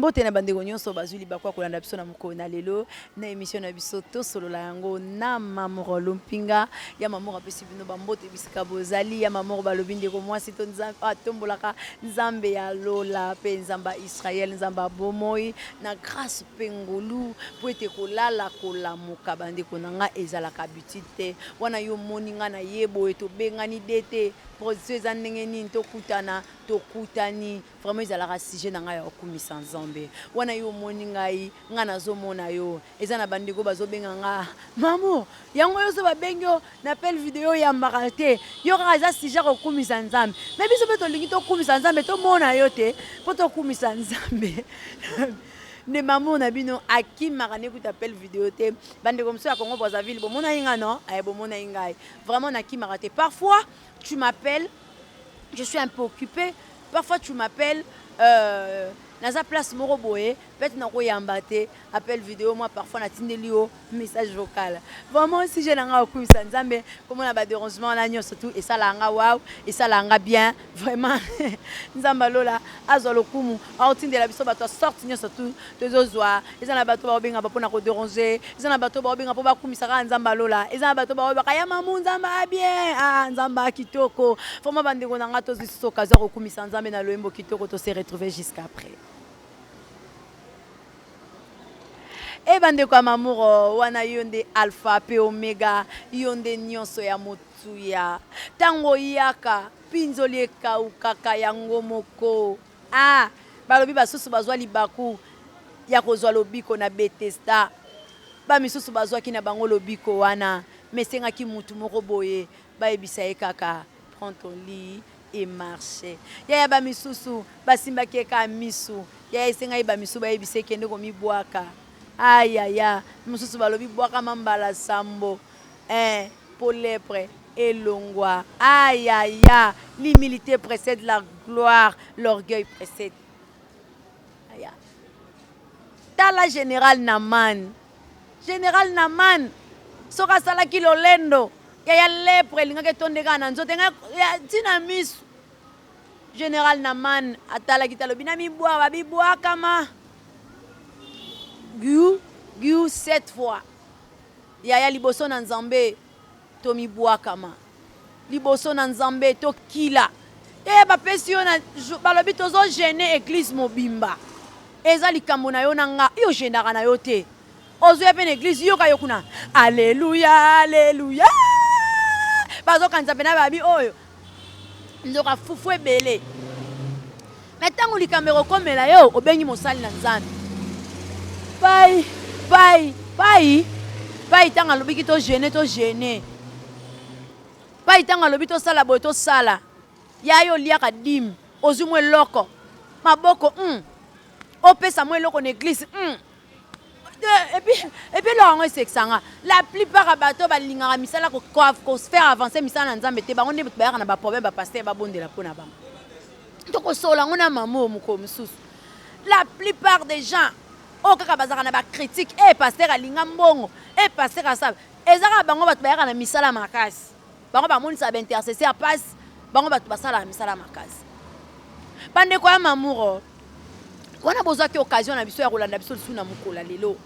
Mbote na bandeko nyonso bazwi libaku ya kolanda biso na mokolo na lelo na emission na biso tosolola yango na Mamoro Lumpinga. Ya Mamoro apesi bino bambote bisika bozali. Ya Mamoro balobi ndeko mwasi to nzambe atombolaka Nzambe ya lola pe Nzambe ya Israël, Nzambe ya bomoi na grâce pe ngolu po ete kolala kolamuka bandeko na nga ezalaka habitude te. Wana yo omoni nga na ye boye tobengani de te production eza ndenge nini tokutana tokutani. Vraiment ezalaka sujet na ngai ya kokumisa Nzambe. Wana yo omoni ngai, ngai nazo mona yo. Eza na ba ndeko bazo benga nga Mamu, yango yo soki ba bengi yo na appel video oyambaka te. Yo kaka eza sujet ya kokumisa Nzambe. Mais biso pe tolingi tokumisa Nzambe tomona yo te po tokumisa Nzambe. Nde Mamu na bino akimaka ne kutu appel video te. Ba ndeko mosusu ya Congo Brazzaville bomonaki ngai non? Eh bomonaki ngai. Vraiment nakimaka te. Parfois tu m'appelles, je suis un peu occupe. Parfois tu m'appelles euh, naza place moko boye peut-être nakoyamba te appel vidéo moi parfois natindeli yo message vocal. Vraiment sujet na nga okumisa Nzambe komona ba dérangement wana nyonso tout esalaka nga waouh, esalaka nga bien vraiment. Nzambe alola azwa lokumu, aotindela biso bato ya sorte nyonso tout tozozwa. Eza na bato baobenga ba mpona kodéranger, eza na bato baobenga mpo bakumisa kaka Nzambe alola, eza na bato baoyebaka ya mamu Nzambe a bien, ah Nzambe a kitoko. Vraiment bandeko na nga tozwi susu occasion ya kokumisa Nzambe na loyembo kitoko, to se retrouver jusqu'après. E bandeko ya Mamuro, wana yo nde alpha pe omega, yo nde nyonso ya motuya. Tango oyaka, pinzoli ekaukaka yango moko. Ah, balobi basusu bazwa libaku ya kozwa lobiko na Bethesda. Ba misusu bazwaki na bango lobiko wana, mais esengaki mutu moko boye bayebisa ye kaka prends ton lit et marche. Yaya ba misusu basimbaki ye kaka misu. Yaya esengaki ba misusu bayebisa ye kende komibwaka. Ah yaya, misusu balobi bwakama mbala sambo eh po lepre elongwa. Ah yaya, l'humilite precede la gloire, l'orgueil precede. Yaya. Tala general Naman. General Naman soki asalaki lolendo yaya lepre elingaki etonde kaka na nzoto ti na misu. General Naman atalaki te alobi na mibwa babibwakama giu giu sept fois. Yaya liboso na Nzambe tomibwakama liboso na Nzambe tokila. Yaya bapesi yo na balobi tozo gene eglise mobimba. Eza likambo na yo na nga, yo genaka na yo te. Ozoya pe na eglise yoka yo kuna alleluia alleluia. Bazokanisa pena babi oyo nzoka fufu ebele. Mais tango likambo ekokomela yo obengi mosali na Nzambe. Pai pai pai pai tango alobiki to jeune to jeune. Pai tango alobi tosala boye tosala. Ya yo oliaka dime ozwi mwa eloko maboko hum opesa mwa eloko na eglise hum et puis eloko yango esekisa nga la plupart ya bato balingaka misala ko faire avancer misala na Nzambe te, bango nde bayaka na ba problème ba pasteur babondela mpo na bango. Tokosolola yango na mama oyo mokolo mosusu. La plupart des gens oyo kaka bazalaka na ba critique, eh pasteur alinga mbongo, eh pasteur asala, eza kaka bango bato bayaka na misala makasi. Bango bamonisaka ba intercesseur pasi, bango bato basalaka misala makasi. Bandeko ya Mamuro, wana bozwaki occasion na biso ya kolanda biso lisusu na mokolo ya lelo.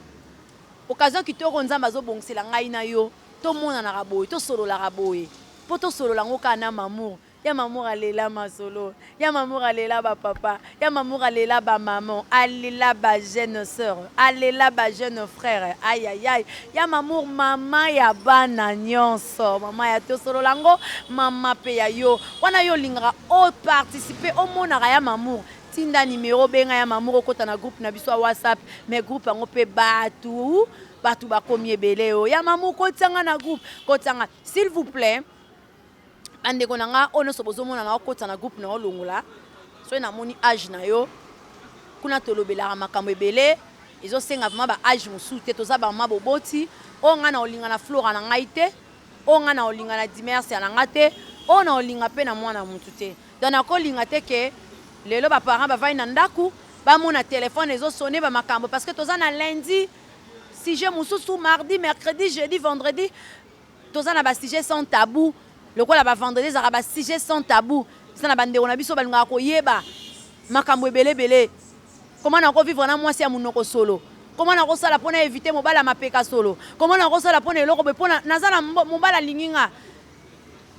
Occasion kitoko Nzambe azobongisela ngai na yo, tomonanaka boye, tosololaka boye, po tosolola yango kaka na Mamour. Ya Mamour alela masolo, ya Mamour alela ba papa, ya Mamour alela ba maman, alela ba jeune sœur, alela ba jeune frère, aïe aïe aïe. Ya Mamour mama ya bana nyonso, mama ya tosolola yango, mama pe ya yo. Wana yo olingaka o participer, omonaka ya Mamour, tinda numero benga ya Mamour okota na groupe na biso ya WhatsApp, mais groupe yango pe batu batu bakomi ebele yo. Ya Mamour kotisa nga na groupe, kotisa nga s'il vous plaît. Bandeko na nga oyo nionso bozomona na okotisa na groupe na olongola soki namoni age na yo kuna tolobelaka makambo ebele ezosenga vraiment ba age mosusu te toza ba mama boboti oyo nga na olinga na flora na ngai te oyo nga na olinga na dimercia na nga te oyo na olinga pe na mwana mutu te donc nakolinga te ke lelo ba parents bavandi na ndaku bamona telefone ezo sonne ba makambo parce que toza na lundi sujet mosusu mardi mercredi jeudi vendredi Toza na ba sujets sans tabou lokola ba vendredi ezalaka ba sujets sans tabou eza na ba ndeko na biso balingaka koyeba makambo ebele ebele. Comment nako vivre na mwasi ya munoko solo? Comment nako sala pona eviter mobali ya mapeka solo? Comment nako sala pona eloko boye pona naza na mobali alingi nga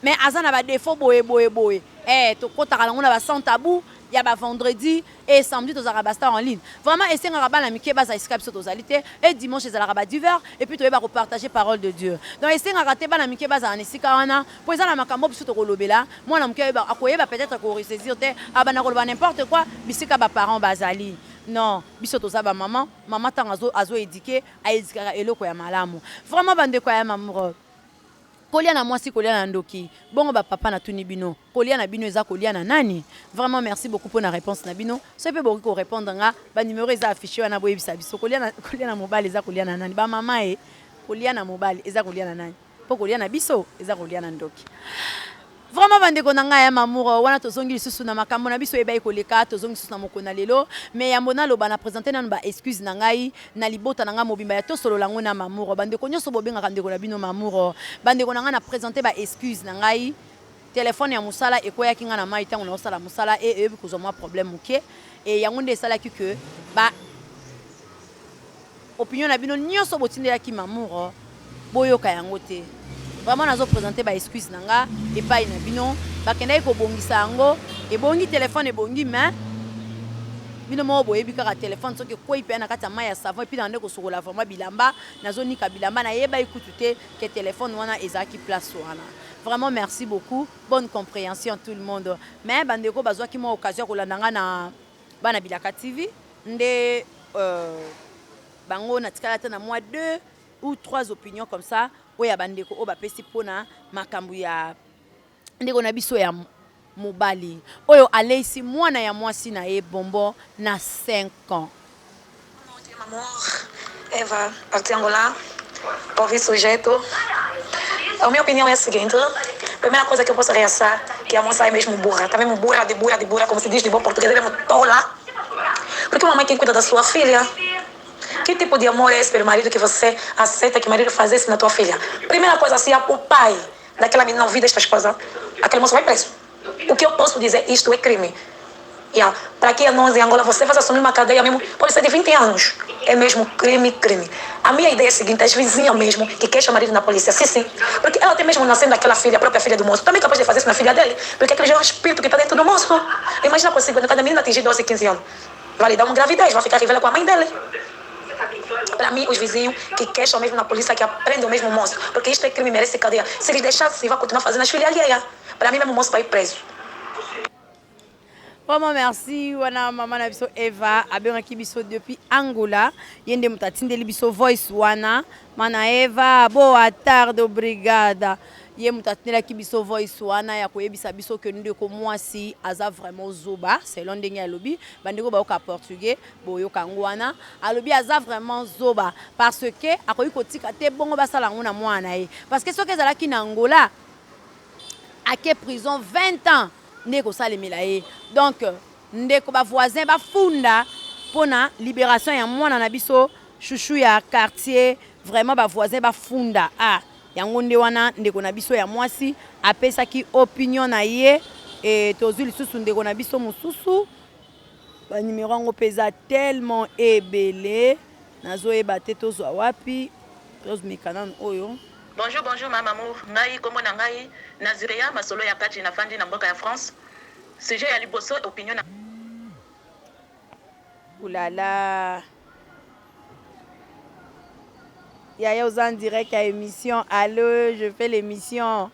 mais aza na ba defaut boye boye boye eh tokotaka nango na ba sans tabou ya ba vendredi et samedi tozalaka ba star en ligne vraiment esengaka bana mike bazala esika biso tozali te et dimanche ezalaka ba divers et puis toyeba ko partager parole de Dieu donc esengaka te bana mike bazala na esika wana po eza na makambo biso tokolobela mwana moke ayeba akoyeba peut-être ko ressaisir te abanda koloba n'importe quoi bisika ba parents bazali non biso toza ba maman maman ntango azo, azo éduquer aedikaka eloko ya malamu vraiment bandeko ya mamro kolia na mwasi kolia na ndoki bongo ba papa natuni bino kolia na bino eza kolia na nani vraiment merci beaucoup mpo na réponse na bino soki mpe bokoki korépondre nga banumero eza affiché wana boyebisa biso kolia na, kolia na mobali eza kolia na nani bamama e kolia na mobali eza kolia na nani mpo kolia na biso eza kolia na ndoki vraiment bandeko na ngai ya mamour wana tozongi lisusu na makambo na biso eyebaki koleka tozongi lisusu na mokolo na lelo mais yambo naloba na présente nanu ba excuse na ngai na libota na ngai mobimba ya tosolola yango na mamour bandeko nyonso bobengaka ndeko na bino mamour bandeko na ngai na présente ba excuse na ngai telefone ya mosala ekweyaki ngai na mai ntango naosala mosala e eyebi kozwa mwa problème moke e yango nde esalaki ke ba opinion na bino nyonso botindelaki mamour boyoka yango te vraiment nazo présente ba excuse na nga epai na bino bakendaki kobongisa yango ebongi telefone ebongi mais bino moko boyebi kaka telefone soki ekwei mpe na kati ya mai ya savon et puis na nde kosokola vraiment bilamba nazonika bilamba nayebaki kutu te ke telefone wana ezalaki place wana vraiment merci beaucoup bonne compréhension tout le monde mais bandeko bazwaki mwa occasion ya kolanda nga na bana bilaka tv nde bango natikala ata na mwa deux ou trois opinions comme ça oyo ya bandeko oyo bapesi mpona makambo ya ndeko na biso ya mobali oyo aleisi mwana ya mwasi na ye bonbon na 5 ans. Amor, Eva, de Angola, povo sujeito. A minha opinião é a seguinte: primeira coisa que eu posso realçar, que a moça é mesmo burra, tá mesmo burra de burra de burra, como se diz de bom português, é mesmo tola. Porque uma mãe quem cuida da sua filha. Que tipo de amor é esse pelo marido que você aceita que o marido faz isso na tua filha? Primeira coisa, se o pai daquela menina ouvir desta esposa, aquele moço vai preso. O que eu posso dizer, isto é crime. Yeah. Para aqui a nós em Angola, você vai assumir uma cadeia mesmo, pode ser de 20 anos. É mesmo crime, crime. A minha ideia é a seguinte, as vizinhas mesmo, que queixam o marido na polícia, sim, sim. Porque ela tem mesmo nascendo aquela filha, a própria filha do moço, também é capaz de fazer isso na filha dele, porque aquele já é um espírito que está dentro do moço. Imagina consigo, quando a menina atingir 12, 15 anos, vai lhe dar uma gravidez, vai ficar rivela com a mãe dele. Para mim, os vizinhos que queixam mesmo na polícia, que aprendem o mesmo moço, porque isto é crime, merece cadeia. Se eles deixassem, vai continuar fazendo as filhas alheias. Para mim, mesmo o moço vai preso. Vraiment merci wana mama na biso Eva abengaki biso depuis Angola ye nde moto atindeli biso voice wana mana Eva boa tarde obrigada ye moto atindelaki biso voice wana ya koyebisa biso ke ndeko mwasi aza vraiment zoba selon ndenge alobi bandeko bayoka portugais boyoka yango wana alobi aza vraiment zoba parce que akoki kotika te bongo basala yango na mwana na ye parce que soki ezalaki na Angola ake prison 20 ans nde ekosalemela ye donc ndeko bavoisin bafunda mpona libération ya mwana na biso chouchou ya quartier vraiment bavoisin bafunda ah yango nde wana ndeko na biso ya mwasi apesaki opinion na ye e tozwi lisusu ndeko na biso mosusu banumero yango mpe eza tellement ebele nazoyeba te tozwa wapi tozomeka nanu oyo. Bonjour bonjour mama amour ngai kombo na ngai Nazirea masolo ya kati na fandi na mboka ya France sujet ya liboso opinion na. Oulala. Yaya oza en direct ya émission. Allo, je fais l'émission.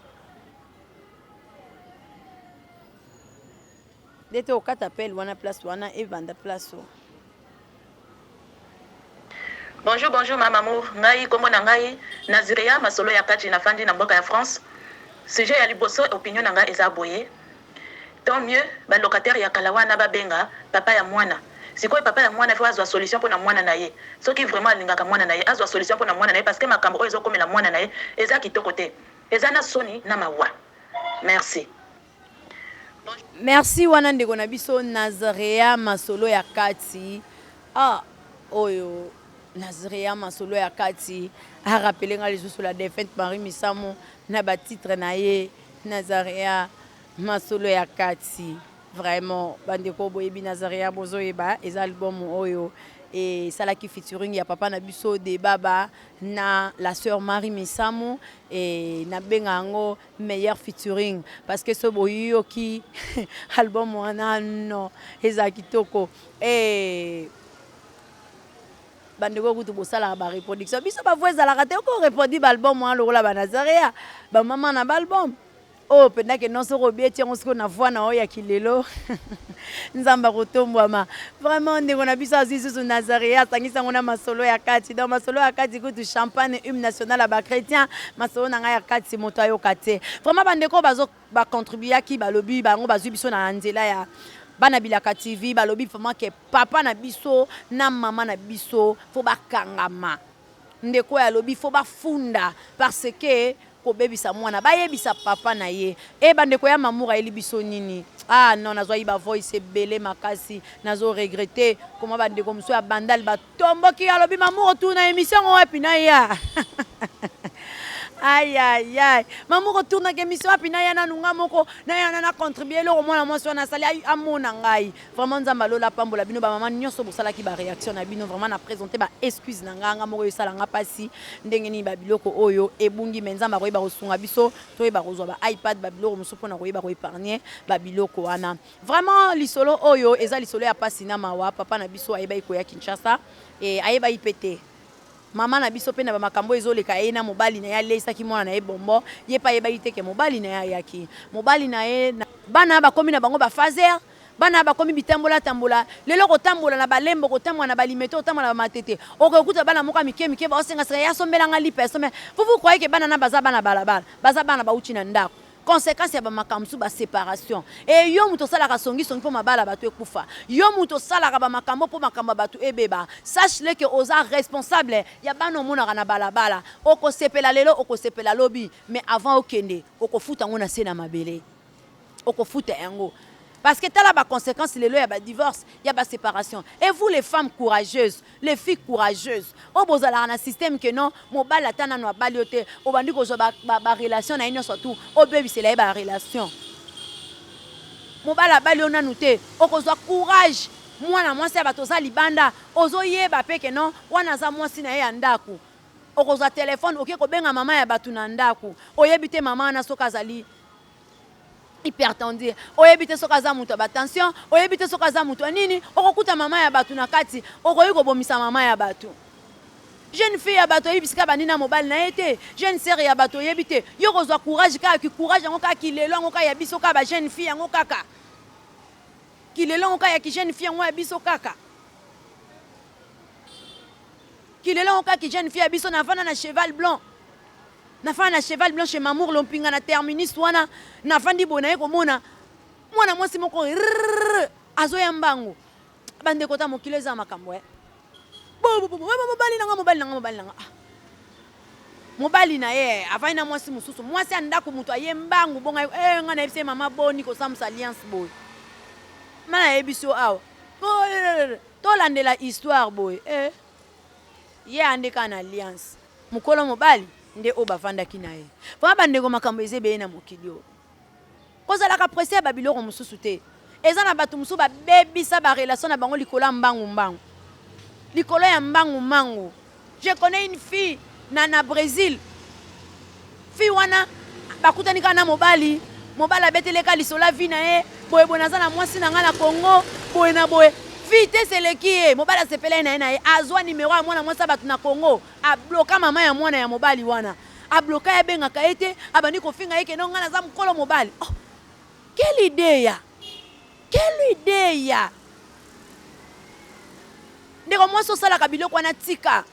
Nde te okata appel wana place wana ebanda place o. Bonjour bonjour mama amour ngai kombo na ngai Nazirea masolo ya kati na fandi na mboka ya France sujet ya liboso opinion na ngai eza boye tant mieux ba locataire ya kala wana ba benga papa ya mwana sikoyo papa ya mwana faut azwa solution pona mwana na ye soki vraiment alingaka mwana na ye azwa solution pona mwana na ye parce que makambo oyo ezo komela mwana na ye eza kitoko te eza na soni na mawa merci. Merci wana ndeko na biso Nazarea masolo ya kati ah oyo Nazarea masolo ya kati a rappeler nga lisusu la défunte Marie Misamu na ba titre na ye Nazarea masolo ya kati. Vraiment bandeko boyebi Nazaria bozoyeba eza album oyo esalaki featuring ya papa na biso Debaba na la sœur Marie Misamu et nabenga yango meilleur featuring parce que so boyoki album wana non eza kitoko et bandeko kutu bosalaka ba reproduction biso ba voix ezalaka te oko reproduire ba album wana lokola ba Nazaria ba mama na ba album Oyo penza ke non soki obeti yango sikoyo na voix na yo ya kilelo nzambe akotombwama vraiment ndeko na biso azwi lisusu Nazareya asangisi yango na masolo ya kati donc masolo ya kati kutu champagne hymne national ya ba chretien masolo na ngai ya kati moto ayoka te vraiment bandeko bazo ba contribuaki balobi bango bazwi biso na nzela ya bana bilaka TV balobi vraiment ke papa na biso na mama na biso fo bakangama Ndeko oyo alobi faut bafunda parce que kobebisa mwana bayebisa papa na ye eh bandeko ya mamour ayeli biso nini ah non nazwaki ba voice ebele makasi nazo regrette koma bandeko mosusu ya bandal batomboki alobi mamour otuna emission yango wapi naya ayayay mamour otournaka emission wapi naya nanu nga moko naya na na contribue eloko mwana mwasi wana asali amona ngai Vraiment nzambe ya lola apambola bino ba maman nionso bosalaki ba reaction na bino vraiment na presente ba excuse na nga nga moko esala nga pasi ndenge nini ba biloko oyo ebungi mais nzambe akoyeba kosunga biso toyeba kozwa ba ipad ba biloko mosusu pona koyeba ko epargne ba biloko wana vraiment lisolo oyo eza lisolo ya pasi na mawa papa na biso ayebaki koya Kinshasa et ayebaki pe te Maman na biso pe na ba makambo oyo ezoleka ye na mobali na ye aleisaki mwana na ye bonbon ye pe ayebaki te ke mobali na ye ayaki mobali na ye na bana bakomi na bango ba fazer bana bakomi bitambola tambola lelo kotambola na balembo kotambola na balimete kotambola na bamatete okokuta bana moko ya mike mike baosenga senga ya sombela nga lipa ya sombela vous vous croyez que bana na baza bana balabala baza bana bauti na ndako Consequence ya ba makambo mosusu ba separation et yo mutu osalaka songi songi po mabala ya batu ekufa yo mutu osalaka ba makambo po makambo ya batu ebeba sache le que oza responsable ya bana omonaka na balabala okosepela lelo okosepela lobi mais avant okende okofuta yango na se na mabele okofuta yango parce que tala ba consequences lelo ya ba divorce ya ba separation et vous les femmes courageuses Les filles courageuses oyo bozalaka na système que non mobali ata nanu abali yo te obandi kozwa ba, ba, ba relation na ye nyonso tout obebisela ye ba relation mobali abali yo nanu te okozwa courage mwana mwasi ya bato oza libanda ozoyeba pe ke non wana aza mwasi na ye ya ndako okozwa telefone oke kobenga mama ya bato na ndako oyebi te mama wana soki azali hypertendu oyebi te soki aza moto ya batension oyebi te soki aza moto ya nini okokuta mama ya bato na kati okoki kobomisa mama ya bato jeune fille ya bato oyebi bisika bandi na mobali na ye te jeune sœur ya bato oyebi te yo kozwa courage kaka ki courage yango kaka kilelo yango kaka ya biso kaka ba jeune fille yango kaka kilelo yango kaka ya ki jeune fille yango ya biso kaka kilelo yango kaka ki jeune fille ya biso navanda na cheval blanc Nafanda na cheval blanc chez Mamour Lompinga na terminus wana nafandi boye naye komona mwana mwasi moko rrrr azoya mbangu bandeko ta mokili eza makambo eh mobali na nga mobali na nga mobali na nga ah. mobali na ye avandi na mwasi mosusu mwasi ya ndako moto aye mbangu bonga eh, nga nayebisi ye mama boni kosambusa alliance boye ma nayebisi yo awa oh, eh, eh, tolandela histoire boye eh. Ye ande kaka na alliance. Mukolo mobali nde oyo bavandaki na ye. Vraiment ba ndeko makambo eza ebele na mokili oyo. Kozalaka presse ya ba biloko mosusu te. Eza na batu mosusu ba bebisa ba relation na bango likolo ya mbangu mbangu. Likolo ya mbangu mangu. Je connais une fille na na Bresil. Fille wana bakutani kaka na mobali, mobali abeteli ye kaka lisolo ya vie na ye, boye boye naza na mwasi na ngai na Congo, boye na boye. Vitesse eleki ye, mobali asepela ye na ye na ye, azwa numero ya mwana mwasi ya bato na Congo, abloka mama ya mwana ya mobali wana, abloka ye abengaka ye te, abandi kofinga ye ke non ngai naza mokolo mobali. Oh, quelle idee ya? Quelle idee ya? Ndeko mwasi osalaka biloko wana tika.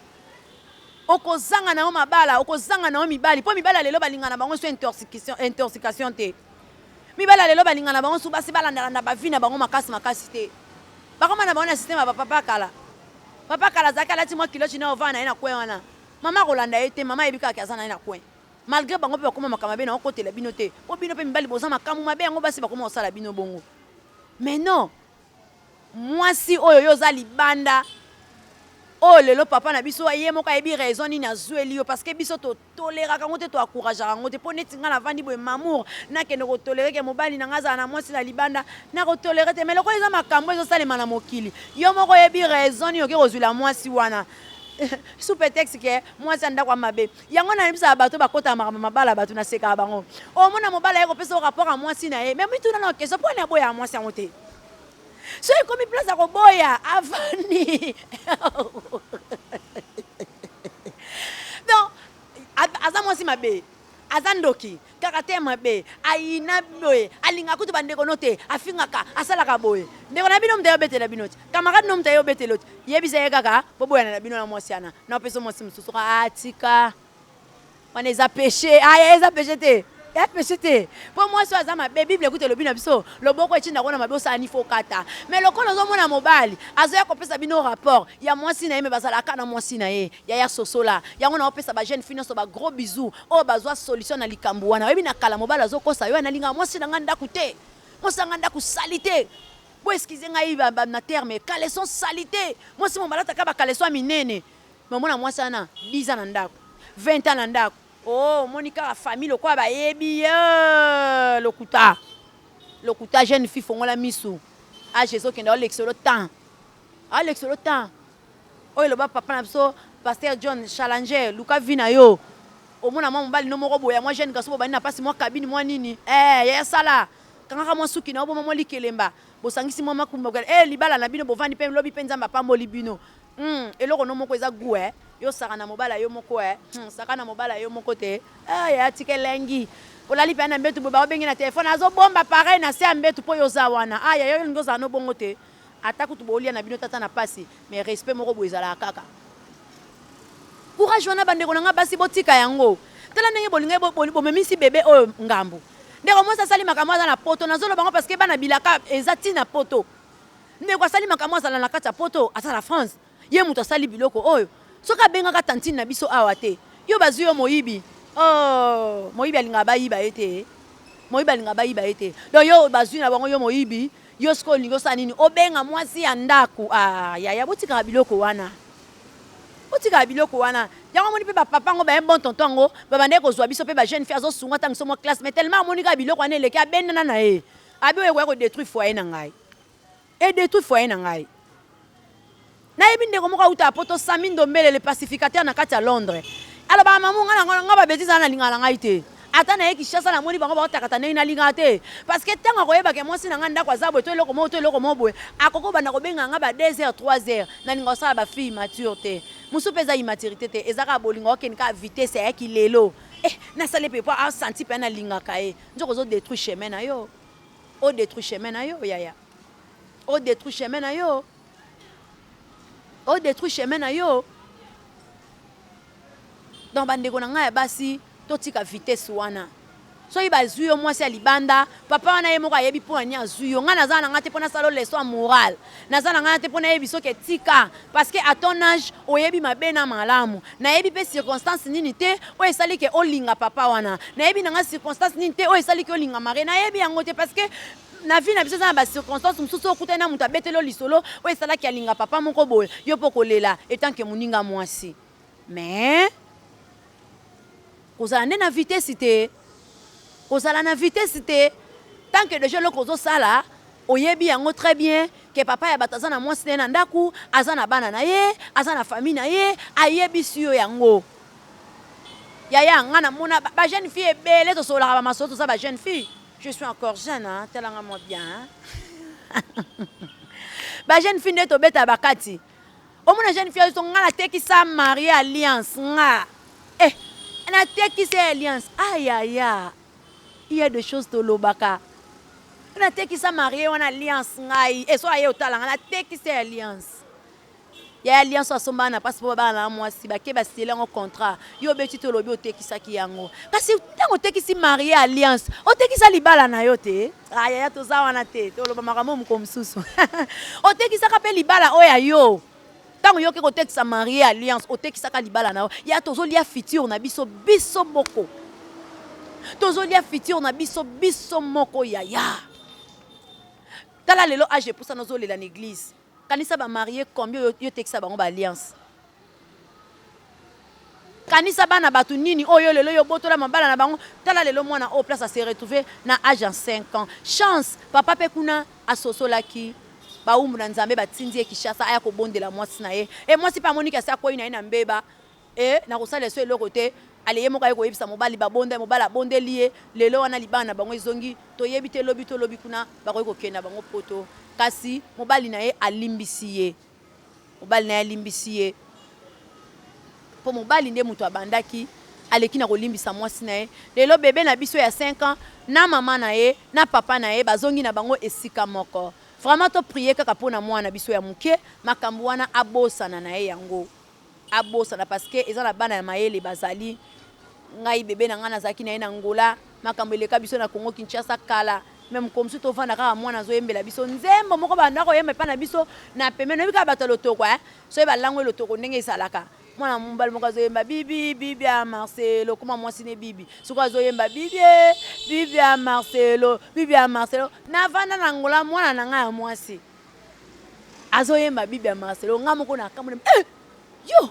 Okozanga na yo mabala, okozanga na yo mibali, po mibali ya lelo balingaka na bango su intoxication te. Mibali ya lelo balingaka na bango su basi balandalanda ba vie na bango makasi makasi te. Bakoma na bango na système ya ba papa kala. Papa kala azalaki alati mwa culotte na ovanda na ye na coin wana. Mama akolanda ye te, mama ayebi kaka ke aza na ye na coin. Malgre bango pe bakoma makambo mabe nakokotela bino te, po bino pe mibali boza makambu mabe yango basi bakoma kosala bino bongo. Mais non! Mwasi oyo yo oza libanda. Oyo lelo papa na biso ye moko ayebi raison nini azueli yo parce que biso to toleraka yango te, to encourageaka yango te. Po neti nga navandi boye Mamour, nakende ko tolerer ke mobali na nga azala na mwasi na libanda, nako tolerer te. Mais lokola eza makambo ezo salema na mokili, yo moko oyebi raison nini oke kozuila mwasi wana sous pretexte ke mwasi ya ndako ya mabe. Yango nayebisaka bato bakotaka makambo ya mabala ya bato, nasekaka bango. Omona mobali aye kopesa yo rapport ya mwasi na ye, mais mituna nao question, pona nini aboyaka mwasi yango te? Soki ekomi place ya koboya, avandi. Donc, aza mwasi mabe, aza ndoki, caractère mabe, ayina boye, alingaka kutu bandeko no te, afingaka, asalaka boye. Ndeko na bino moto aye obetela bino te, camarade no moto aye obetela yo te, yebisa ye kaka boboyana na bino na mwasi wana, na opesa mwasi mosusu, atika. Wana eza peche. Ah, eza peche te. Ya peche te. Po mwasi oyo aza mabe, Bible ekuti elobi na biso, loboko etinda kona mabe osala ni fo kata. Mais lokola ozomona mobali, azoya kopesa bino rapport ya mwasi na ye, mais bazalaka na mwasi na ye. Yaya sosola. Yango na opesa ba jeune fille nyonso ba gros bisous oyo bazwa solution na likambo wana. Oyebi na kala mobali azokosa yo, nalingaka mwasi na nga ndaku te. Mwasi na nga ndaku salite. Bo excuser ngai na terme, caleçon salite. Mwasi mo balataka ba caleçon ya minene. Mais omona mwasi wana 10 ans na ndaku, 20 ans na ndaku, oh omoni kaka famille lokola bayebi ye lokuta. Lokuta jeune fille fongola misu. Age ezokende aolekisa yo temps. Aolekisa yo temps. Oyo eloba papa na biso Pasteur John Challenger, luka vie na yo. Omona mwa mobali no moko boya mwa jeune garçon bobandi na pasi mwa cabine mwa nini. Eh yaya sala. Kangaka mwa suki na yo boma mwa likelemba. Bosangisi mwa makumba eh libala na bino bovandi pe lobi pe Nzambe apamboli bino. Hum eloko no moko eza gout eh yo sakana mobali ya yo moko eh hum sakana mobali ya yo moko te ah yaya tika elengi olali pena na mbetu boye bao bengi na telephone azo bomba appareil na se ya mbetu po yo oza wana ah yaya yo olingi ozala no bongo te ata kutu bolia na bino tata na pasi mais respect moko boye ezalaka kaka courage wana bandeko na nga basi botika yango tala ndenge bolingai bomemisi bebe oyo ngambu ndeko mwasi asali makambo aza na poto nazoloba ngo parce que bana bilaka eza ti na poto Ndeko asali makambo azala na kati ya poto aza na France ye mutu asali biloko oyo soki abengaka tantine na biso awa te yo bazui yo moyibi oh moyibi alingaka bayiba ye te moyibi alingaka bayiba ye te donc yo bazui na bango yo moyibi yo sikoyo olingi osala nini obenga mwasi ya ndaku ah yaya botikaka biloko wana botikaka biloko wana yango amoni mpe bapapa yango baye bon tonton yango babandaki kozwa biso mpe ba jeune fille azosunga ntango so mwa classe mais tellement amoni kaka biloko wana eleki abendana na ye abi oyo ekoya kodetruire foyer na ngai e detruit foyer na ngai. Nayebi ndeko moko auta poto Sami Ndombele le pacificateur na kati ya Londres. Alobaka mamu nga na nga ba bêtises na lingaka na ngai te. Ata na ye Kinshasa namoni bango baotakata ndenge nalingaka te. Parce que ntango akoyeba ke mwasi na ngai ndako aza boye to eloko moko to eloko moko boye, akoki kobanda kobenga nga ba 2 heures 3 heures. Nalinga kosala ba fille mature te. Mosusu mpe eza immaturité te, eza kaka bolingo okende kaka vitesse ayaki lelo. Eh, nasali mpe po asanti mpe nalingaka ye. Nzoka ozo détruire chemin na yo. O detruit chemin na yo yaya. O detruit chemin na yo. O detruit chemin na yo. Donc bandeko na ngai ya basi totika vitesse wana. Soki bazwi yo mwasi ya libanda, papa wana ye moko ayebi mpo na nini azwi yo. Ngai naza na ngai te mpo nasala leçon ya morale. Naza na ngai te mpo nayebi soki etika. Parce que à ton âge, oyebi mabe na malamu. Nayebi mpe circonstance nini te oyo esali ke olinga papa wana. Nayebi na ngai circonstance nini te oyo esali ke olinga marie. Nayebi yango te parce que na vie na biso eza na ba circonstance mosusu okutani na moto abeteli yo lisolo oyo esalaki alinga papa moko boye, yo mpo kolela etant que moninga mwasi. Mais kozala nde na vitesse te, kozala na vitesse te tant que déjà eloko ozosala oyebi yango très bien ke papa ya bato aza na mwasi na ye na ndaku, aza na bana na ye, aza na famille na ye, ayebisi yo yango. Yaya nga namona ba jeune fille ebele tosololaka ba masolo, toza ba jeune fille. Je suis encore jeune hein, tala nga mwa bien hein. Ba jeune fille nde tobeta bakati. Omona jeune fille azo nga natekisa marie alliance nga. Eh, natekisa alliance. Ayaya. Il y a des choses tolobaka. Natekisa marie wana alliance ngai. Eh, so aye otala nga natekisa alliance. Ya alliance asomba na pasi po babala na mwasi bake basiele yango contrat. Yo obeti te olobi otekisaki yango. Kasi ntango otekisi marie alliance, otekisa libala na yo te. Ah yaya toza wana te, toloba makambo moko mosusu. Otekisaka mpe libala oyo ya yo. Ntango yo oke kotekisa marie alliance, otekisaka libala na yo. Ya tozolia futur na biso biso moko. Tozolia futur na biso biso moko yaya. Tala lelo age epusana ozolela na église. Kanisa ba marie combien yo, yo tekisa bango ba alliance. Kanisa bana bato nini oyo lelo yo obotola mabala na bango. Tala lelo mwana oyo place a se retrouver na age ya 5 ans. Chance papa pe kuna asosolaki bawumbu na Nzambe batindi ye Kinshasa aya kobondela mwasi na ye. Et mwasi pe amoni ke asi akweyi na ye na mbeba et nakosalela so eloko te. Ale ye moko aye koyebisa mobali babonda, mobali abondeli ye. Lelo wana libala na bango ezongi. Toyebi te lobi to lobi kuna bakoki kokende na bango poto. Kasi mobali na ye alimbisi ye. Mobali na ye alimbisi ye po mobali nde mutu abandaki aleki na kolimbisa mwasi na ye. Lelo bebe na biso ya 5 ans na mama na ye na papa na ye bazongi na bango esika moko. Vraiment to prier kaka po na mwana na biso ya muke makambu wana abosana na ye yango. Abosana parce que eza na bana ya mayele bazali. Ngai bebe na ngai nazalaki na ye na Angola, makambo eleka biso na Congo Kinshasa kala, mais mokolo mosusu tovanda kaka mwana azoyembela biso nzembo moko babanda koyemba epai na biso na pembeni, oyebi kaka bato ya lotoko eh? Soki balangwe lotoko ndenge ezalaka, mwana mobali moko azoyemba bibi bibi ya Marcelo, koma mwasi ne bibi, soki azoyemba bibi eh, bibi ya Marcelo, bibi ya Marcelo, navanda na Angola mwana na ngai ya mwasi azoyemba bibi ya Marcelo, ngai moko nakamwe eh, yo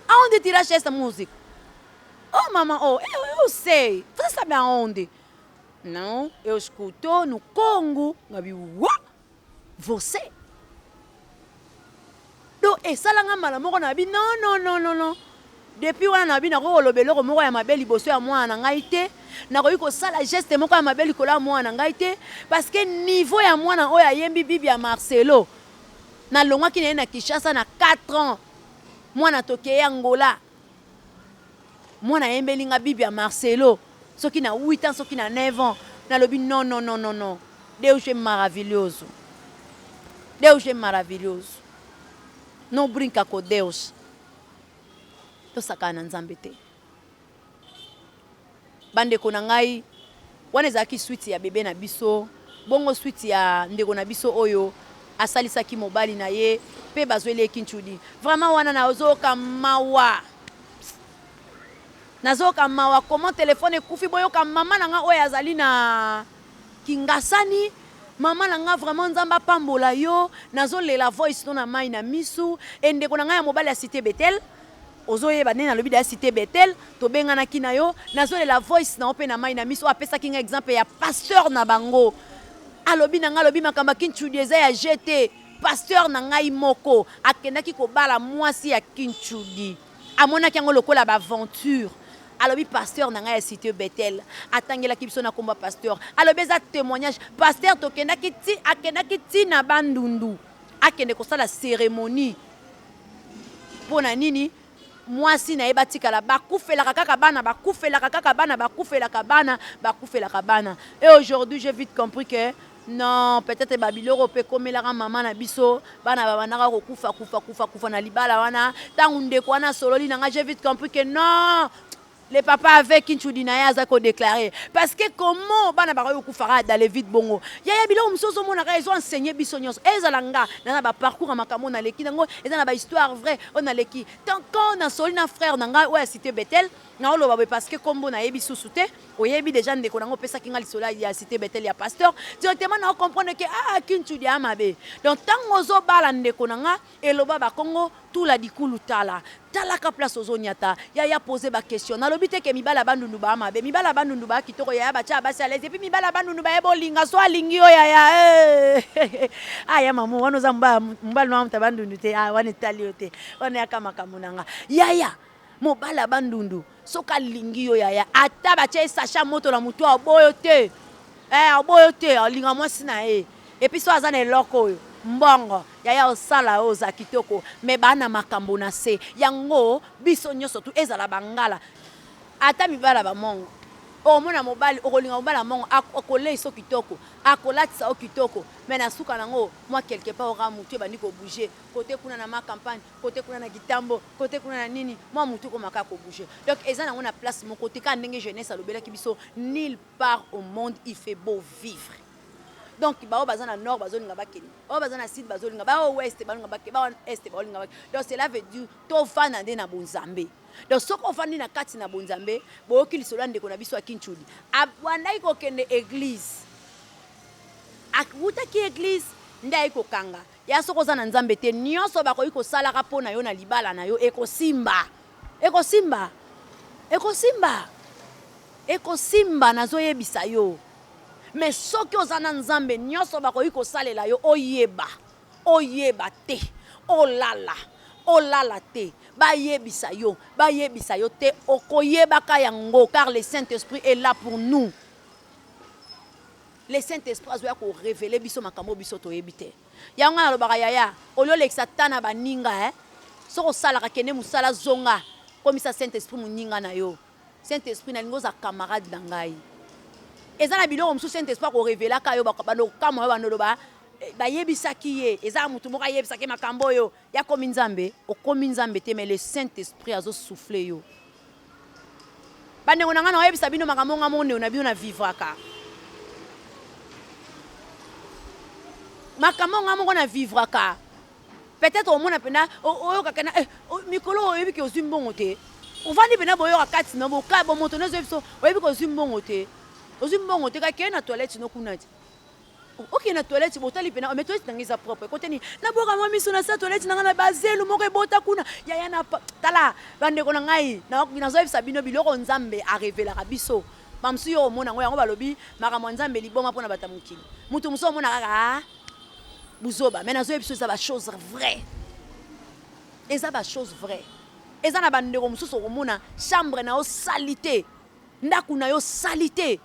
Aonde tiraste esta música? Oh mama, oh, eu sei. Você sabe aonde? Não, eu escuto no Congo. Ngabi, wa? Você? Donc esala nga mbala moko na bi non non non non non. Depuis wana na bi nakoki koloba eloko moko ya mabe liboso ya mwana na ngai te. Nakoki kosala geste moko ya mabe likolo ya mwana na ngai te parce que niveau ya mwana oyo ayembi bibi ya Marcelo Nalongwaki na ye na Kinshasa na 4 ans. Mwana tokei Angola. Mwana ayembeli nga bibi ya Marcelo soki na 8 ans soki na 9 ans. Nalobi non non non non non. Deus é maravilhoso. Deus é maravilhoso. Não brinca com Deus. Tosakana na Nzambe te. Ba ndeko na ngai, wana ezalaki suite ya bebe na biso, bongo suite ya ndeko na biso oyo asalisaki mobali na ye pe bazweli ye kinchudi. Vraiment wana nazoyoka mawa. Nazoyoka mawa comment telephone ekufi boyoka mama na ngai oyo azali na Kingasani. Mama na ngai vraiment Nzambe apambola yo. Nazolela voice no na mayi na misu. Et ndeko na ngai ya mobali ya cite Bethel. Ozo yeba ndenge nalobi deja cite Bethel tobenganaki na yo nazo lela voice na yo pe na mayi na miso oyo apesaki nga exemple ya pasteur na bango alobi na nga alobi makambo ya kintshudi eza ya jeu te pasteur na ngai moko akendaki kobala mwasi ya kintshudi amonaki yango lokola ba aventure alobi pasteur na ngai ya cite Bethel atangelaki biso na kombo ya pasteur alobi eza temoignage pasteur tokendaki ti akendaki ti na Bandundu akende kosala ceremonie Mpo na nini mwasi na ye batikala bakufelaka kaka bana bakufelaka kaka bana bakufelaka bana bakufelaka bana et aujourd'hui j'ai vite compris que non peut-être ba biloko mpe ekomelaka mama na biso bana babandaka kokufa kufa kufa kufa na libala wana ntango ndeko wana asololi na ngai j'ai vite compris que non Le papa avec kinchudi na ye aza ko declarer parce que comment bana bakoki kokufa kaka dans le vide bongo yaya biloko mosusu ozomona kaka ezo enseigner biso nyonso ezala nga naza na ba parcours ya makambo oyo naleki nango eza na ba histoire vrai oyo naleki tant quand nasoli na frère na ngai oyo ya cité Bethel naoloba boye parce que kombo nayebi susu te oyebi dejà ndeko na ngai opesaki ngai lisolo ya cité Bethel ya pasteur directement nao comprendre que ah kinchudi ya mabe donc ntango ozobala ndeko na ngai eloba bakongo Tula dikulu tala talaka place ozo niata yaya pose ba question nalobi te ke mibali ya bandundu ba mabe mibali ya bandundu ba kitoko yaya batia basi à l'aise et puis mibali ya bandundu baye bolinga so alingi yo yaya eh ah ya mamu wana oza mobali na muta bandundu te ah wana etali yo te wana yaka makambo na nga yaya mobali ya bandundu soki alingi yo yaya ata batia ye sachet ya moto na mutu aboyo te eh aboyo te alinga mwasi na ye et puis so aza na eloko oyo mbongo Yaya osala oza kitoko mais ba na makambo na se yango biso nioso tout ezala ba ngala ata mibala ba mongo okomona mobali okolinga mobali ya mongo akoleisa yo kitoko akolatisa yo kitoko mais na suka nango mua quelque part oka mutu ebandi ko bouger cote kuna na ma campagne cote kuna na kitambo cote kuna na nini mua mutu ekoma kaka ko bouger donc eza nango na place moko te kaka ndenge jeunesse alobelaki biso nul part au monde il fait beau vivre. Donc ba oyo baza na nord bazolinga bakende, oyo baza na sud bazolinga, ba oyo ouest balinga bakende, ba oyo est baolinga bakende. Donc cela veut dire tovanda nde na bonzambe. Donc soki ofandi na kati na bonzambe, boyoki lisolo ya ndeko na biso ya Kinchudi. Abandaki kokende eglise. Awutaki eglise. nde aye kokanga ya soki oza na Nzambe te nionso bakoki kosalaka mpo na yo na libala na yo ekosimba ekosimba ekosimba ekosimba nazoyebisa yo mais soki oza na Nzambe nionso bakoki kosalela yo oyeba oyeba te olala olala te bayebisa yo bayebisa yo te okoyebaka yango car le Saint Esprit est là pour nous. Le saint esprit azoya ko reveler biso makambo oyo biso toyebi te. Yango nga nalobaka yaya au lieu olekisa temps na baninga eh soki osalaka kende musala zonga komisa saint esprit muninga na yo. Saint esprit nalingi ozala camarade na ngai. Eza na biloko mosusu saint esprit ako revelaka yo bando kokamwa yo bando loba bayebisaki ye eza mutu moko ayebisaki ye makambo oyo ye akomi nzambe okomi nzambe te mais le saint esprit azo souffler yo. Ba ndeko na nga nakoyebisa bino makambo nga moko ndeko na bino na vivraka. Makambo nga moko na vivraka. Peut-être omona pena oyokaka na eh, mikolo oyebi ke ozwi mbongo te. Ovandi pena boyoka kati na boka bomoto na biso oyebi ke ozwi mbongo te. Ozwi mbongo te kaka na toilette no kuna te. Okende na toilette botali pena mais toilette nanga eza propre kote nini nabwaka mwa miso na sa toilette nanga na bazelu moko ebota kuna yaya na tala bandeko na ngai nazoyebisa bino biloko nzambe arevelaka biso bamosusu yo omona yango yango balobi makambo ya nzambe liboma mpo na bato ya mokili moto mosusu omona kaka ah, buzoba mais nazoyebisa eza bachose vrai eza bachose vrai eza na bandeko mosusu okomona chambre na yo salite ndako na yo salite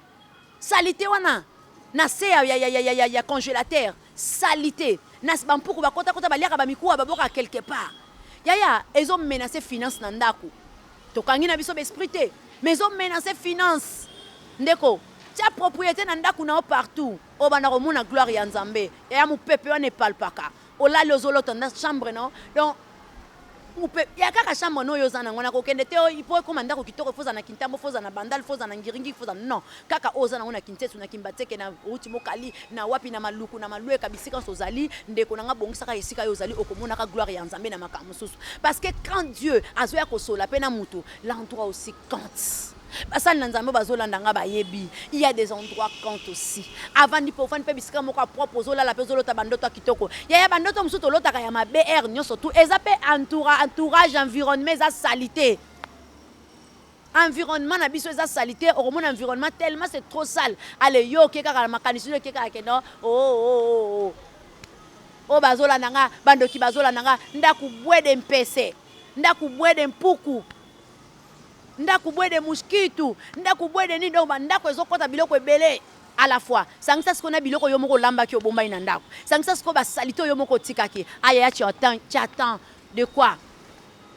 Salite wana na se ya, ya, ya, ya, ya, ya congélateur salite na ba mpuku bakota kota baliaka ba mikuwa baboka quelque part yaya ezo menacer finance na ndaku tokangi na biso ba esprit te mais ezo menacer finance ndeko tia propriété na ndaku na yo partout obanda komona gloire ya Nzambe yaya mupepe wana epalpaka olali ozolota na chambre na yo donc Mupe ya kaka chambre no yo oza nango nakokende te po ekoma ndako kitoko faut ozala na kintambo faut ozala na bandal faut ozala na ngiringi faut ozala non kaka oyo oza nango na kinsesu na kimbatseke na route mokali na wapi na maluku na malueka bisika nyonso ozali ndeko na nga bongisaka esika yo ozali okomonaka gloire ya nzambe na makambo mosusu parce que quand Dieu azoya kosola pe na mutu l'endroit aussi compte Basali na Nzambe oyo bazolanda nga bayebi il ya des endroits compte aussi. Avandi pe ofandi pe bisika moko ya propre ozolala pe ozolota ba ndoto ya kitoko. Yaya ba ndoto mosusu tolotaka ya mabe heure nionso tout eza pe entourage environnement eza salite. Environnement na biso eza salite okomona environnement tellement c'est trop sale. Allez yo oke kaka na makanisi no eke kaka ke non oh oh oh oh bazolanda nga ba ndoki bazolanda nga ndaku bwede mpese ndaku bwede mpuku. Ndaku bwede mosquito, ndaku bwede nini donc ba ndaku ezo kota biloko ebele à la fois. Sangisa sikoyo na biloko yo moko olambaki obombaki na ndaku. Sangisa sikoyo ba salite oyo yo moko otikaki. Ah yaya tu attends, tu attends de quoi?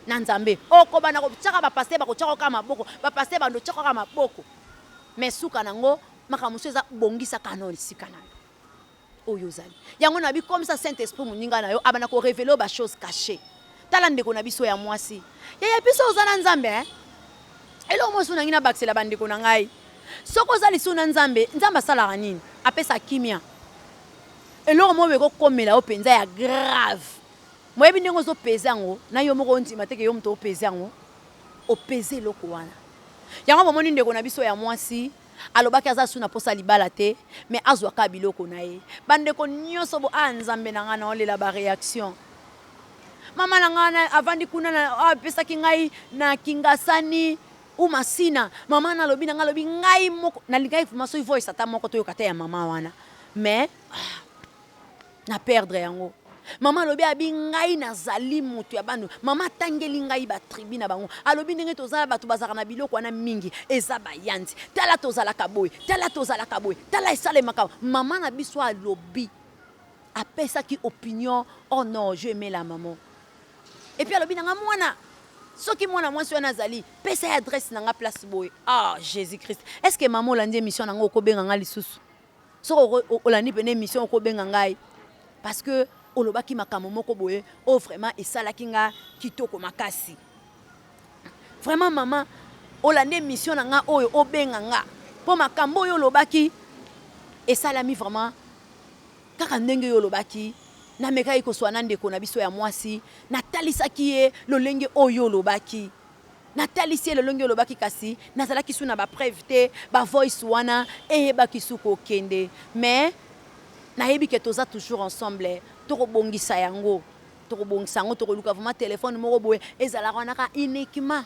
Na Nzambe. Oko banda ko tiaka ba pasteur bako tiaka yo kaka maboko, ba pasteur bando tiaka yo kaka maboko. Mais suka nango makambo mosusu eza bongisa kaka nao esika na yo. Oyo ozali. Yango na bikomisa Saint Esprit moninga na yo abanda ko reveler yo ba choses cachees. Tala ndeko na biso ya mwasi. Yaya biso oza na Nzambe hein? Eloko mosusu nangi nabakisela ba ndeko na ngai. Soki oza lisusu na Nzambe, Nzambe asalaka nini? Apesa kimia. Eloko moko eko komela yo penza ya grave. Moyebi ndenge ozo pese yango, na yo moko ondima te ke yo moto o pese yango. O pese eloko wana. Yango bomoni ndeko na biso ya mwasi Alobaki aza lisusu na posa ya libala te mais azwa kaka biloko na ye. Ba ndeko nioso bo ah nzambe na nga nao lela ba reaction. Mama na nga wana avandi kuna na apesaki ngai na kingasani ou masina mama na alobi na nga alobi ngai moko nalingaki vraiment soki voice ata moko toyoka ata ya mama wana mais ah. Na perdre yango. Maman alobi abi ngai nazali mutu ya bandundu. Maman atangeli ngai ba tribu na bango. Alobi ndenge toza na batu bazalaka na biloko wana mingi eza ba yanzi. Tala tozalaka boye, tala tozalaka boye, tala esalemaka. Maman na biso alobi apesaki opinion oh non je aime la maman. Et puis alobi na nga mwana soki mwana mwasi wana azali pesa ye adresse na nga place boye. Ah Jesus Christ. Est-ce que maman olandi emission na nga okobenga nga lisusu? Soki olandi pena emission oko benga ngai parce que olobaki makambo moko boye oyo vraiment esalaki nga kitoko makasi. Vraiment maman olandi emission na nga oyo obenga nga po makambo oyo olobaki esalami vraiment kaka ndenge yo olobaki. Namekaki koswa na ndeko na biso ya mwasi, natalisaki ye lolenge oyo olobaki. Natalisi ye lolenge olobaki kasi nazalaki su na ba preuve te, ba voice wana eyebaki su kokende mais. Nayebi ke toza toujours ensemble, tokobongisa yango, tokobongisa yango, tokoluka vraiment telephone moko boye ezalaka wana kaka uniquement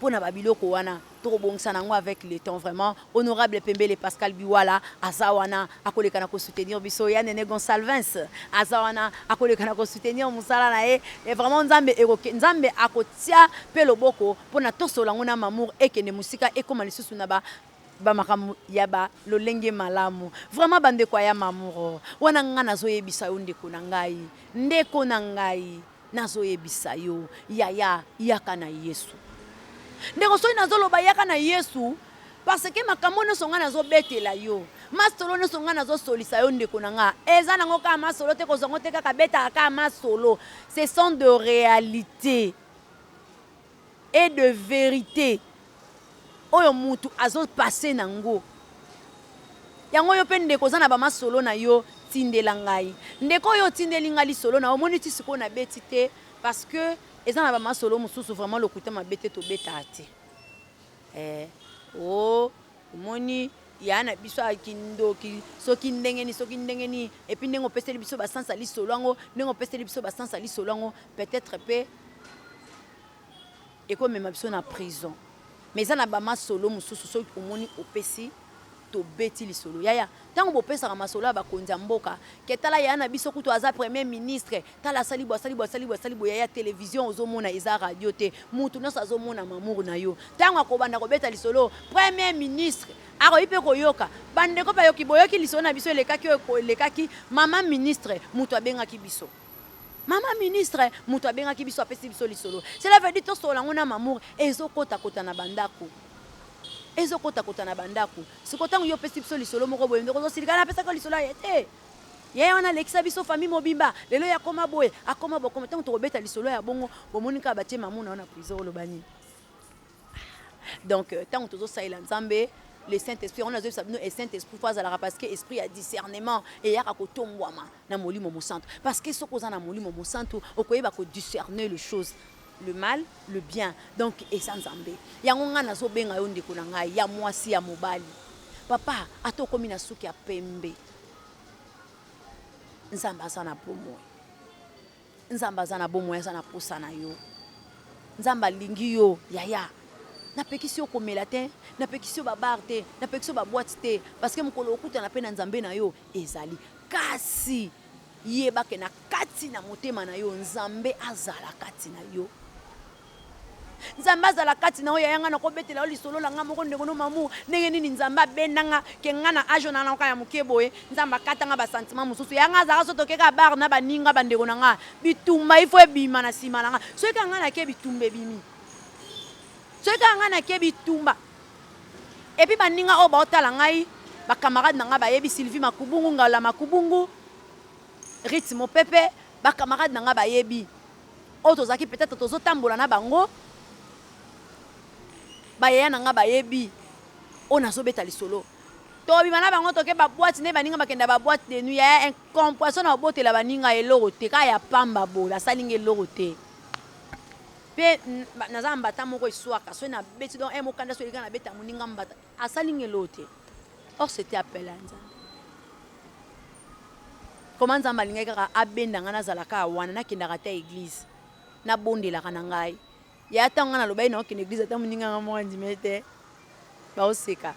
pona ba biloko wana, tokobongisa nango avec le temps vraiment. Honorable Pembele Pascal Biwala aza wana akoleka na ko soutenir biso, ya Nene Gonsalvens aza wana akoleka na ko soutenir mosala na ye et vraiment Nzambe ekoke, Nzambe akotia pe loboko pona tosolola yango na Mamour ekende mosika ekoma lisusu na ba Ba makambo ya ba lolenge malamu. Vraiment ba ndeko aya mamour wana nga nazo yebisa yo ndeko na ngai ndeko na ngai nazo yebisa yo yaya yaka na yesu ndeko soki nazo loba yaka na yesu parce que makambo nionso nga nazo betela yo masolo nionso nga nazo solisa yo ndeko na nga eza nango kaka masolo te kozwa ngo te kaka betaka kaka masolo ce sont de realite et de verite oyo mutu azo passe na ngo yango yo pe ndeko oza na ba masolo na yo tindela ngai ndeko oyo otindeli ngai lisolo na yo omoni ti sikoyo na beti te parce que eza na ba masolo mususu vraiment lokuta mabe te tobetaka te eh oh omoni ya na biso ya kindoki soki ndenge nini soki ndenge nini epuis ndenge opeseli biso ba sens ya lisolo yango ndenge opeseli biso ba sens ya lisolo yango peut etre pe Eko mema biso na prison. Mais eza na ba masolo mususu soki omoni opesi tobeti lisolo yaya tango bopesaka masolo ya bakonzi ya mboka ke tala yaya na biso kutu aza premier ministre tala asali boye asali boye asali boye asali boye yaya television ozomona eza radio te mutu nionso azomona mamour na yo tango akobanda kobeta lisolo premier ministre akoki pe koyoka bandeko bayoki boyoki lisolo na biso elekaki oyo elekaki mama ministre mutu abengaki biso Maman ministre mutu abengaki biso apesi biso lisolo cela veut dire tosolola yango na mamour ezo kota kota na ba ndaku ezo kota kota na ba ndaku sikoyo tango yo opesi biso lisolo moko boye ndeko ozosilika napesaki yo lisolo ya te yaya wana alekisa biso famille mobimba lelo ye akoma boye akoma boye akoma tango tokobeta lisolo ya bongo bomoni kaka batie mamour na yo na prison oloba nini Donc tango tozo salela Nzambe le Saint Esprit yango nazo yebisa bino e Saint Esprit faut azalaka parce que esprit ya discernement eyaka kotombwama na molimo mosantu parce que soki oza na molimo mosantu okoyeba ko discerner le chose le mal le bien donc eza Nzambe yango ngai nazo benga yo ndeko na ngai ya mwasi ya mobali papa ata okomi na suki ya pembe Nzambe aza na bomoi. Nzambe aza na bomoi aza na posa na yo nzambe alingi yo yaya napekisi yo komela te napekisi yo ba bar te napekisi yo ba boite te parce que mokolo okutana pe na nzambe na yo ezali kasi yeba ke na kati na motema na yo nzambe azala kati na yo Nzambe azala kati na yo yaya nga nakobetela yo lisolo na nga moko ndeko no mamu ndenge nini nzambe abenda nga ke nga na age na nga ya moke boye nzambe akata nga ba sentiment mosusu ya nga azalaka so toke ka bar na baninga bandeko na nga bitumba ifo ebima na nsima na nga soki kaka nga nake bitumba ebimi soki kaka nga nake bitumba epuis baninga oyo baotala ngai ba camarade na nga bayebi Sylvie Makubungu Ngala Makubungu Ritz Mopepe ba camarade na nga bayebi oyo tozalaki peut-etre tozo tambola na bango ba yaya na nga bayebi oyo nazo beta lisolo tobima na bango toke ba boite nde baninga bakenda ba boite de nuit yaya incomprehension na obotela baninga eloko te kaka ya pamba boye basali nga eloko te pe naza na mbata moko eswaka soki nabeti donc eh mokanda soki eleka nabeta moninga mbata asali nga eloko te or c'était appel ya nzambe Comment Nzambe alingaki kaka abenda ngai nazala kaka wana, nakendaka ata eglise, nabondelaka na ngai. Yaya tango ngai nalobaki nakokende eglise ata moninga ngai moko andimaki te. Baoseka.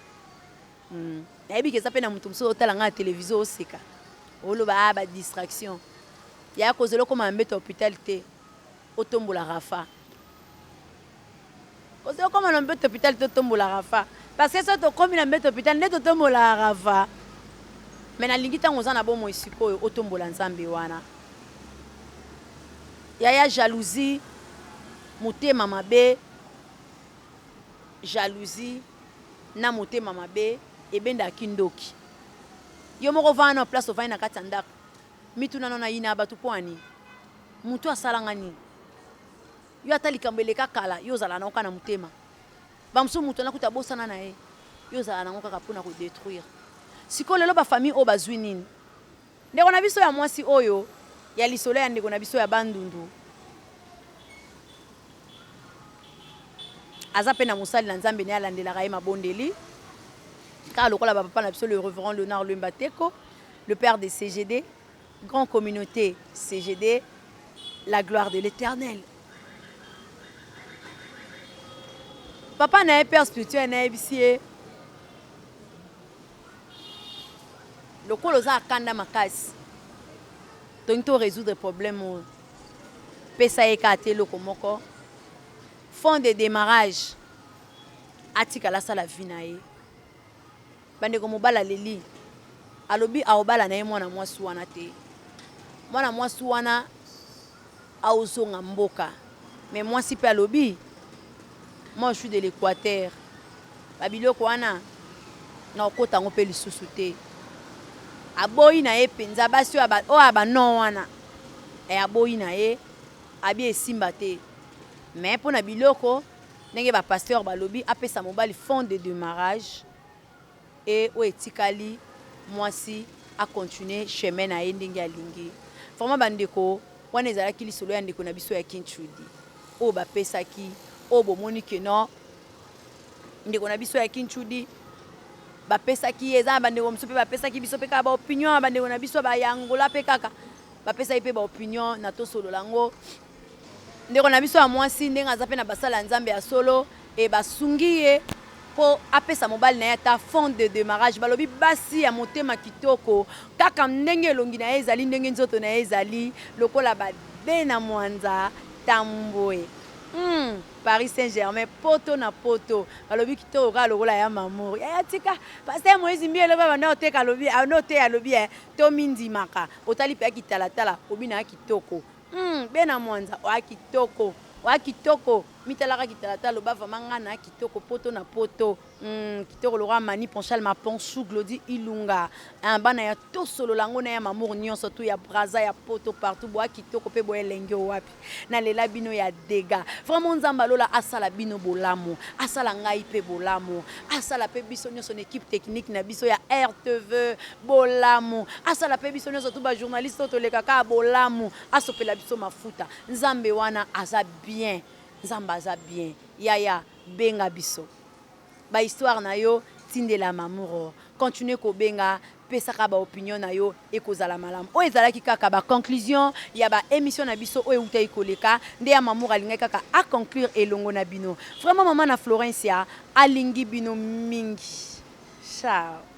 Hmm. Nayebi ke eza pe na moto mosusu otala ngai na television oseka. Oloba ah ba distraction. Yaya kozela okoma na mbeto ya hopital te. Otombola Rafa. Ozo koma na mbeto hopital to tombola Rafa parce que soki tokomi na mbeto hopital nde totombola Rafa mais nalingi ntango oza na bomoi sikoyo otombola Nzambe wana yaya jalousie motema mabe jalousie na motema mabe ebendaka kindoki yo moko ovanda na place ovandi na kati ya ndako mituna no nayina bato mpo ya nini moto asala nga nini Yo ata likambo eleka kala yo ozalaka nango kaka na motema. Ba mosusu mutu wana kutu abosana na ye yo ozalaka nango kaka pona ko detruire. Sikoyo lelo ba famille oyo bazui nini? Ndeko na biso ya mwasi oyo ya lisolo ya ndeko na biso ya Bandundu aza pe na mosali na Nzambe naye alandelaka ye mabondeli kaka lokola ba papa na biso le reverend Leonard Luemba Teko. Le père de CGD, grand communauté CGD, la gloire de l'Éternel. Papa na ye père spirituel na yebisi ye lokola oza akanda makasi tolingi to résoudre problème oyo pesa ye kaka te eloko moko fond de démarrage atikala asala vie na ye. Bandeko mobali aleli alobi akobala na ye mwana mwasi wana te mwana mwasi wana aozonga mboka mais mwasi pe alobi moi je suis de l'equateur ba biloko wana nakokota yango pe lisusu te aboyi na ye penza basi oyo ya ba non wana eh aboyi na ye abi esimba te mais pona biloko Ndenge ba pasteurs balobi apesa mobali fond de demarrage et oyo etikali mwasi a continuer chemin na ye ndenge alingi. Vraiment ba ndeko wana ezalaki lisolo ya ndeko na biso ya Kintshudi oyo bapesaki oyo bomoni que non ndeko na biso ya Kintshudi bapesaki ye eza na bandeko mosusu mpe bapesaki biso mpe kaka ba opinion ya bandeko na biso ba ya Angola mpe kaka bapesaki mpe ba opinion na tosolola yango. Ndeko na biso ya mwasi ndenge aza pe na basali ya Nzambe ya solo et basungi ye po apesa mobali na ye ata fond de demarrage. Balobi basi ya motema kitoko kaka ndenge elongi na ye ezali ndenge nzoto na ye ezali lokola ba bena mwanza tambwe. Hum Paris Saint Germain poto na poto balobi kitoko kaka lokola ya Mamour. Yaya tika Pasteur Moïse Mbiye lobi abanda koteka alobi abanda koteya alobi eh tomindimaka otali pe ya kitalatala obina ya kitoko. Hum bena mwanza oa kitoko oa kitoko mitalaka kitalatala loba vraiment nga na kitoko poto na poto hum kitoko lokola mani ponchal ma ponchou glody ilunga hein bana ya tosolola ngo na ya mamour nionso tout ya brazza ya poto partout boa kitoko pe boa elengi owapi na lela bino ya degat vraiment nzambe ya lola asala bino bolamu asala ngai pe bolamu asala pe biso nionso na equipe technique na biso ya RTV bolamu asala pe biso nionso tout ba journaliste oyo toleka kaka bolamu asopela biso mafuta nzambe wana aza bien nzambe aza bien yaya benga biso ba histoire na yo tindela mamour continue kobenga pesaka ba opinion na yo ekozala malamu oyo ezalaki kaka ba conclusion ya ba emission na biso oyo ewutaki koleka nde ya mamour alingaki kaka a conclure elongo na bino vraiment maman na Florencia alingi bino mingi ciao.